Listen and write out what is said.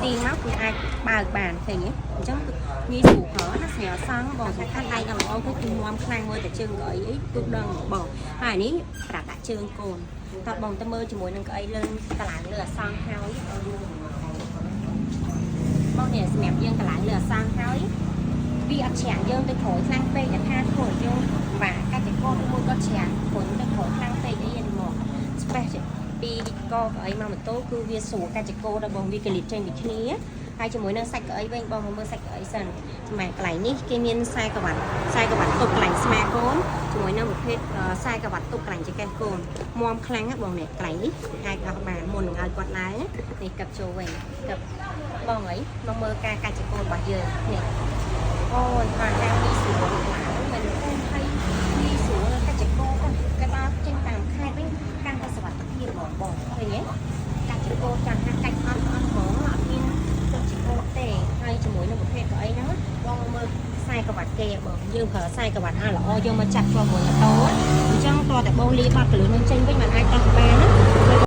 ទាញមកគឺអាចបើកបានឃើញទេអញ្ចឹងងាយស្រួលប្រើណាសម្រាប់សង់បងថាខាងដៃដល់ល្អគឺគឺមាំខ្លាំងមើលតែជើងកៅអីអីគឺដឹងបងហើយនេះប្រាប់ដាក់ជើងកូនតើបងទៅមើលជាមួយនឹងកៅអីលើកន្លែងលើអសង់ហើយបងនេះសម្រាប់យើងកន្លែងលើអសង់ហើយវាអត់ច្រាំងយើងទៅក្រោយខ្លាំងពេកតែថាធ្វើឲ្យយើងបាក់កាច់ចកឬមួយក៏ច្រាំងព្រោះទៅក្រោយខ្លាំងពេកអីហ្នឹងមក space ពីកកៅអីមកម៉ូតូគឺវាស្រួលកាច់ចកដល់បងវាកលិតចេញពីគ្នាហើយជាមួយនឹងសាច់កៅអីវិញបងមកមើលសាច់កៅអីសិនសម្រាប់កន្លែងនេះគេមានខ្សែក្រវ៉ាត់ខ្សែក្រវ៉ាត់ទប់កន្លែងស្មាកូនជាមួយនឹងប្រភេទខ្សែក្រវ៉ាត់ទប់កន្លែងចង្កេះកូនមាំខ្លាំងណាបងនេះកន្លែងនេះអាចដោះបានមុននឹងឲ្យគាត់ឡើងនេះកាប់ចូលវិញកាប់បងអីមកមើលការកាច់ចកូនរបស់យើងនេះអូយបានខាងនេះស្រួលឡើងមែនទេហើយងាយស្រួលកាច់ចកូនក៏ដល់ចេញតាមខេត្តវិញកាន់តែសុវត្ថិភាពបងបងឃើញទេកាច់ចកូនចាំថាកាច់អត់អត់ហ្មងអត់មានទឹកចកូនទេហើយជាមួយនឹងប្រភេទកៅអីហ្នឹងបងមកមើលខ្សែក្រវ៉ាត់គេបងយើងប្រើខ្សែក្រវ៉ាត់អាល្អយកមកចាត់ជាប់មួយម៉ូតូអញ្ចឹងតើតែបងលាបាត់កលឿននឹងចេញវិញมันអាចដោះបាន